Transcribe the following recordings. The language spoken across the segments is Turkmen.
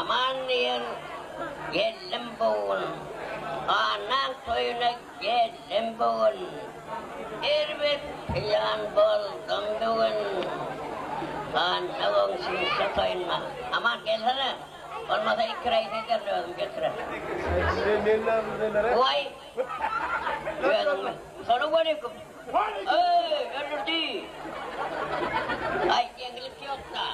Aman diýer, geldim bu gün. Annaň toýuna geldim bu gün. Erbet pyýan boldum bu gün. Anna goňşyň şo toýuna. Aman gelsene. Bolmasa ikiraýt ederin özüm getirerin. Waý! Özüňmi? Salowmaleýkim. Eý, öldürdi! Aý, deňlik ýok-da.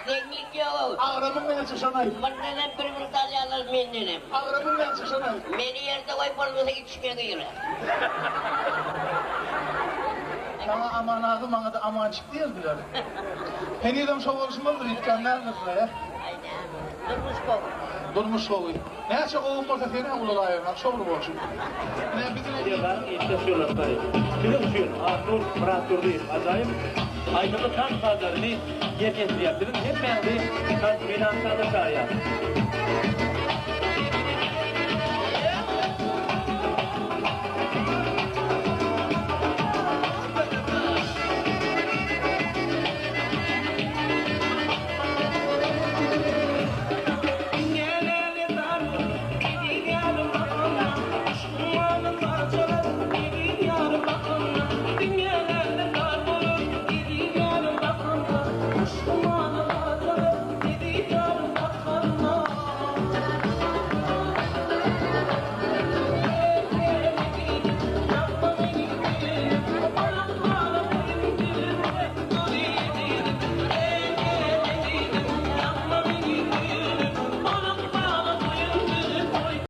Deňlik ýog-ow. Agramyň näçe şony aýt. Mundanam bir minut alýarlar, mendenem. Agramyň näçe şony aýt. Meni ýerde goý, bolmasa içine girer. Saňa Aman aga, maňa-da Amançyk diýerdiler. Henizem şo bolşumyzdyr, üýtgän däldir-le. Aý, näme, durmuş gowy. Durmuş gowy. Näçe gowy bolsa sen-ä ulalaýaňok şo bir bolşuň. Ine biziň Serdaryň işdeş ýoldaşlary, siziň üçin Artur Myratdurdyýew ajaýyp aýdymly tans sazlaryny ýerine ýetirýär. Siziň hemmäňizi tans meýdançasyna çagyrýar.